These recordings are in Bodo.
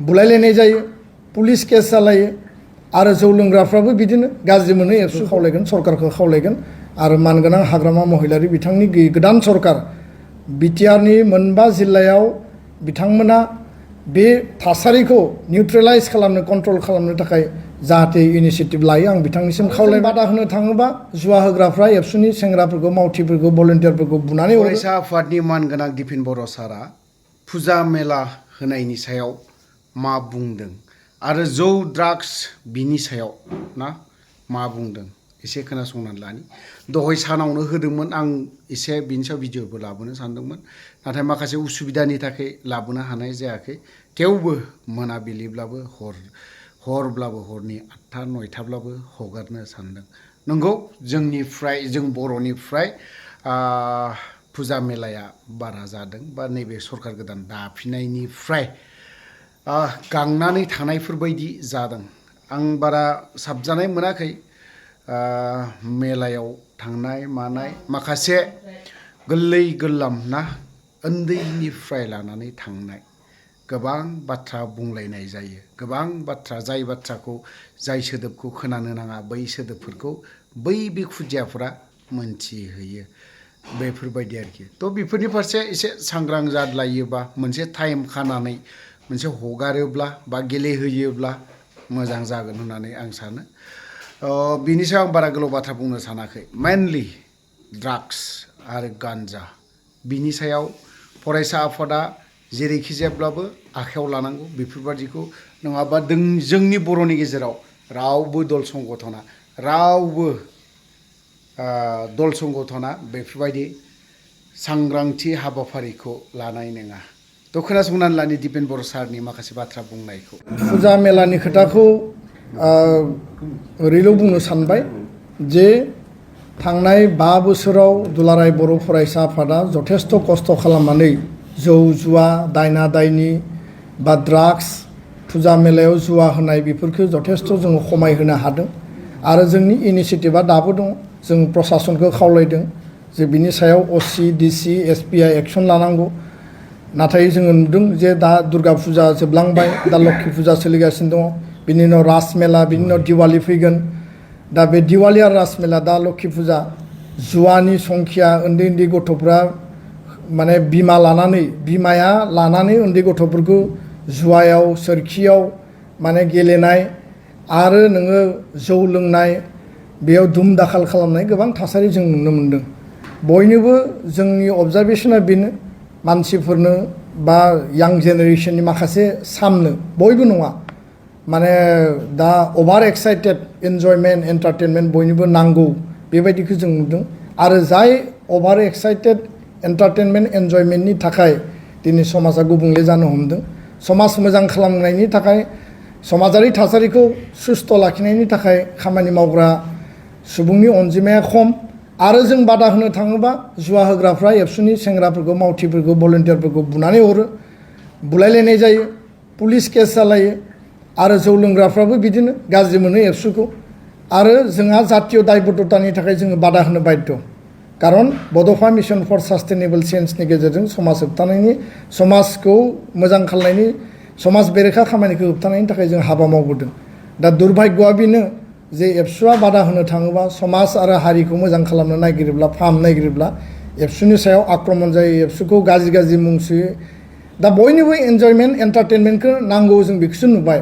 बुलायलायनाय जायो पुलिस केस जालायो आरो जौ लोंग्राफ्राबो बिदिनो गाज्रि मोनो एबसु खावलायगोन सरकारखौ खावलायगोन आरो मानगोनां हाग्रामा महिलारि बिथांनि गोदान सरकार बिटिआरनि मोनबा जिल्लायाव बिथांमोना बे थासारिखौ निउट्रेलाइज खालामनो कन्ट्रल खालामनो थाखाय जाहाथे इनिशिएटिभ लायो आं बिथांनिसिम खावलाय बादा होनो थाङोबा जुवा होग्राफ्रा एबसुनि सेंग्राफोरखौ मावथिफोरखौ भलन्टियारफोरखौ बुनानै फरायसा आफादनि मानगोनां दिपेन बर' सारा फुजा मेला होनायनि सायाव मा बुंदों आरो जौ ड्राग्स बिनि सायाव ना मा बुंदों एसे खोनासंनानै लानि दहाय सानावनो होदोंमोन आं एसे बिनि सायाव भिडिअबो लाबोनो सानदोंमोन नाथाय माखासे उसुबिदानि थाखाय लाबोनो हानाय जायाखै थेवबो मोनाबिलिब्लाबो हरब्लाबो हरनि 8टा 9टाब्लाबो हगारनो सानदों नंगौ जोंनिफ्राय जों बर'निफ्राय फुजा मेलाया बारा जादों बा नैबे सरकार गोदान दाफिननायनिफ्राय गांनानै थानायफोरबायदि जादों आं बारा साबजानाय मोनाखै मेलायाव थांनाय मानाय माखासे गोरलै गोरलाम ना उन्दैनिफ्राय लानानै थांनाय गोबां बाथ्रा बुंलायनाय जायो गोबां बाथ्रा जाय बाथ्राखौ जाय सोदोबखौ खोनानो नाङा बै सोदोबफोरखौ बै बे खुदियाफोरा मोनथिहोयो बेफोरबायदि आरोखि थ' बेफोरनि फारसे एसे सांग्रां जाद्लायोबा मोनसे टाइम खानानै मोनसे हगारोब्ला बा गेलेहोयोब्ला मोजां जागोन होननानै आं सानो बिनि सायाव आं बारा गोलाव बाथ्रा बुंनो सानाखै मेनलि ड्राग्स आरो गान्जा बिनि सायाव फरायसा आफादा जेरैखि जायाब्लाबो आखायाव लानांगौ बेफोरबादिखौ नङाबा जोंनि बर'नि गेजेराव रावबो दल संगठना रावबो दल संगठना बेफोरबायदि सांग्रांथि हाबाफारिखौ लानाय नङा थ' खोनासंनानै लानि दिपेन बर' सारनि माखासे बाथ्रा बुंनायखौ फुजा मेलानि खोथाखौ ओरैल' बुंनो सानबाय जे थांनाय 5 बोसोराव दुलाराय बर' फरायसा आफादा जथेस्थ' खस्थ' खालामनानै जौ जुवा दायना दायनि बा ड्राग्स फुजा मेलायाव जुवा होनाय बेफोरखौ जथेस्थ' जोङो खमायहोनो हादों आरो जोंनि इनिशिएटिभआ दाबो दङ जों प्रसासनखौ खावलायदों जे बिनि सायाव असि डिसि एसपिआ एक्सन लानांगौ नाथाय जोङो नुदों जे दा दुर्गा फुजा जोबलांबाय दा लक्ष्मी फुजा सोलिगासिनो दङ बिनि उनाव रास मेला बिनि उनाव दिवाली फैगोन दा बे दिवाली आरो रास मेला दा लक्ष्मी फुजा जुवानि संख्या उन्दै उन्दै गथ'फ्रा माने बिमाया लानानै उन्दै गथ'फोरखौ जुवायाव सोरखियाव माने गेलेनाय आरो नोङो जौ लोंनाय बेयाव दुम दाखाल खालामनाय गोबां थासारि जों नुनो मोनदों बयनोबो जोंनि अबजारभेशना बेनो मानसिफोरनो बा यां जेनेरेशननि माखासे सामनो बयबो नङा माने दा अभार एक्साइटेड एन्जयमेन्ट एन्टारटेनमेन्ट बयनोबो नांगौ बेबायदिखौ जों नुदों आरो जाय अभार एक्साइटेड एन्टारटेनमेन्ट एन्जयमेन्टनि थाखाय दिनै समाजा गुबुंले जानो हमदों समाज मोजां खालामनायनि थाखाय समाजारि थासारिखौ सुस्थ' लाखिनायनि थाखाय खामानि मावग्रा सुबुंनि अनजिमाया खम आरो जों बादा होनो थाङोबा जुवा होग्राफ्रा एबसुनि सेंग्राफोरखौ मावथिफोरखौ भलन्टियारफोरखौ बुनानै हरो बुलायलायनाय जायो पुलिस केस जालायो आरो जौ लोंग्राफ्राबो बिदिनो गाज्रि मोनो एबसुखौ आरो जोंहा जातीय दायबद्धतानि थाखाय जोङो बादा होनो बाध्य खारन बड'फा मिशन फर सास्टेनेबल चेन्जनि गेजेरजों समाज होबथानायनि समाजखौ मोजां खालामनायनि समाज बेरेखा खामानिखौ होबथानायनि थाखाय जों हाबा मावबोदों दा दुर्भाग्यआ बेनो जे एबसुआ बादा होनो थाङोबा समाज आरो हारिखौ मोजां खालामनो नागिरोब्ला फाहामनो नागिरोब्ला एबसुनि सायाव आक्रमण जायो एबसुखौ गाज्रि मुं सुयो दा बयनिबो एन्जयमेन्ट एन्टारटेनमेन्टखौ नांगौ जों बेखौसो नुबाय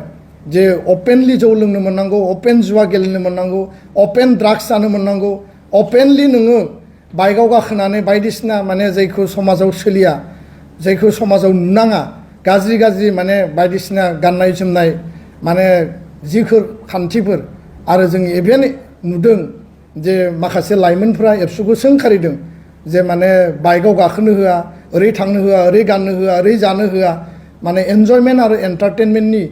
जे अपेनलि जौ लोंनो मोननांगौ अपेन जुवा गेलेनो मोननांगौ अपेन ड्राग्स जानो मोननांगौ अपेनलि नोङो बाइकआव गाखोनानै बायदिसिना माने जायखौ समाजाव सोलिया जायखौ समाजाव नुनाङा गाज्रि माने बायदिसिना गाननाय जोमनाय माने जिफोर खान्थिफोर आरो जों इभेन नुदों जे माखासे लाइमोनफ्रा एबसुखौ सोंखारिदों जे माने बाइकआव गाखोनो होआ ओरै थांनो होआ ओरै गाननो होआ ओरै जानो होआ माने एन्जयमेन्ट आरो एन्टारटेनमेन्टनि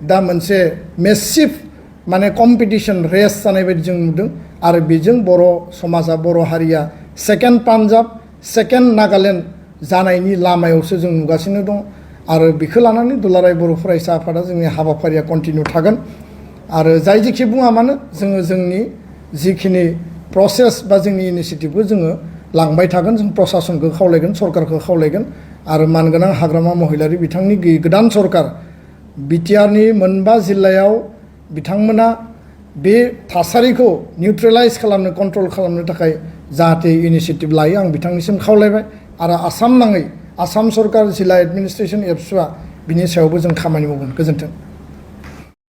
दा मोनसे मेसिभ माने कम्पिटिशन रेस जानाय बायदि जों नुदों आरो बेजों बर' समाजा बर' हारिया सेकेन्ड पान्जाब सेकेन्ड नागालेण्ड जानायनि लामायावसो जों नुगासिनो दं आरो बेखौ लानानै दुलाराय बर' फरायसा आफादा जोंनि हाबाफारिया कन्टिनिउ थागोन आरो जाय जेखि बुङा मानो जोङो जोंनि जिखिनि प्रसेस बा जोंनि इनिशिएटिभखौ जोङो लांबाय थागोन जों प्रसासनखौ खावलायगोन सरकारखौ खावलायगोन आरो मानगोनां हाग्रामा महिलारि बिथांनि गोदान सरकार बिटिआरनि मोनबा जिल्लायाव बिथांमोना बे थासारिखौ निउट्रेलाइज खालामनो कन्ट्रल खालामनो थाखाय जाहाथे इनिशिएटिभ लायो आं बिथांनिसिम खावलायबाय आरो आसाम नाङै आसाम सरकार जिल्ला एडमिनिस्ट्रेसन एबसुआ बिनि सायावबो जों खामानि मावगोन। गोजोन्थों।